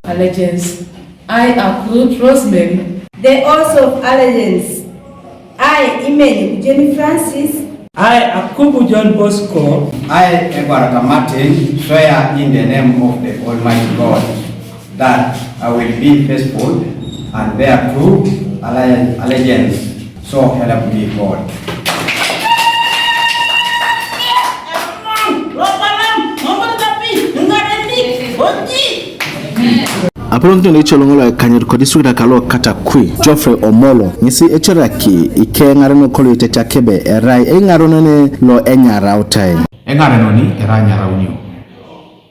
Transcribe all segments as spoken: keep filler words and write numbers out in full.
Allegiance. I, Akut Rosemary. The oath of allegiance. I, Imeni Kujeni Francis. I, Akubu John Bosco. I, Egwarata Martin, swear in the name of the Almighty God that I will be faithful and bear true alle- allegiance, so help me God. Apolon tene icholo ngolo kanyar kodi sukda kalo Katakwi, Geoffrey Omolo, ng'esi echoraki ike ng'areno kolo itetiak ebe erai eng'arenone lo enyarautai. Eng'arenoni era nyaraunio.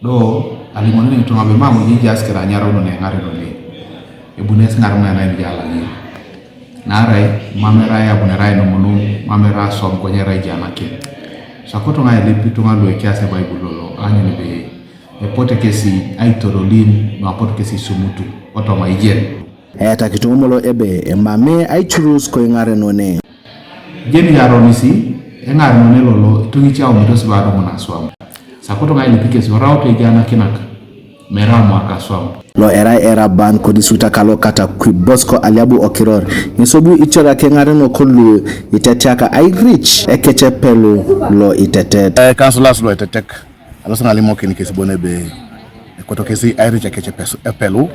Do alimonene ntung'a be mamu jinjas kira nyaraunone eng'arenone. Ebunes ng'arenone na injalani. Naarai mam erai abun erai nomunu, mam erai asom konye erai ijo anakin. So akoto ng'ai elipi tung'a lu ekias e Baibul lolo, aanyun ebe epote kesi aitodolin, nu apote kesi isumutu, otoma ijen. Eeta kitung'umo lo ebe emame aichurus koing'arenone. Jeni yaronisi, eng'arenone lolo, itung'ichi aomitos ba adumun aswam. So akoto ng'ai elipi kesi, orauto ijo anakinak. Mera mwaka swam. Lo erai eraban kodisuta kalo Katakwi Bosco Aliabu Okiror, ng'esobu ichoraki ng'areno kolu itetiaka airich ekechepelu lo itetet. Eh, councillors lo itetek, alo sanga limo kini kesi bone be, ekoto kesi airich ekechepelu,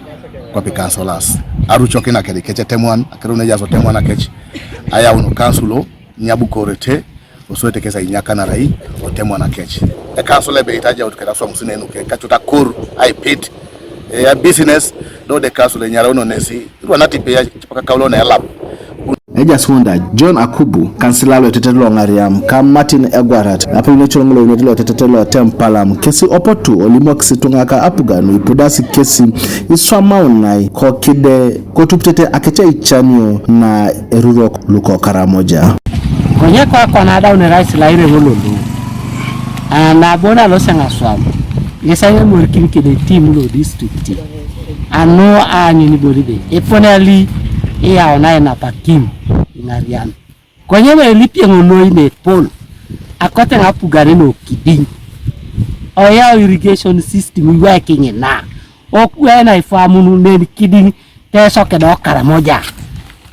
kwapi councillors. Aruchoki na kedi keche temuan, akero ne jaso temuan akech, ayau no council lo, nyabu korete, osoete kesi ainyaka na rai, otemwa na kech. E council ebe itaja utukera swa musine nuke, kachuta kur, aipit, e ya business, do de council e nyara uno nesi, irwa nati pe ya chipaka kaulo na elap. Eja sunda, John Akubu, kansila lo tetete lo Ngariam, ka Martin Egwarat, apul ne chulong lo inete lo tetete lo Tempalam, kesi opotu, olimok si tung'aka apuganu, ipudasi kesi, iswa maunai, kokide, kotuptete akecha ichanio na erurok luko Karamoja. Konye kwa kwa na adau ne rais la ire wololo. Ana bona lo senga swam. Yesa ye morkin kide team lo district. Ano anyi ni boribe. Eponali iya ona ena pakim. Ingarian. Konye we lipie ngono ine pol. Akote ngapugare no kiding. Oya irrigation system working na. Okwe na ifamunu neni kiding. Teso kedo Karamoja.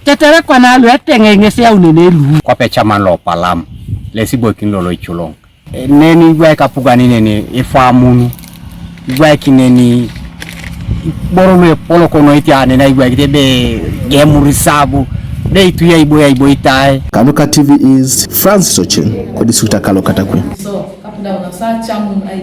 Tetere kwa na lu etenge ng'esi aunene lu. Kwape chaman lo palam, lesi boikin lolo ichulong. E, neni igwaik apugani neni ifamunu. Igwaik neni boro lu epolo kono iti anene igwaik te be gemuri sabu. De itu ya ibo ya ibo itae. Kanuka T V is Francis Ochieng, kodisuta kalo Katakwi. So, kapunda una sa chamun ai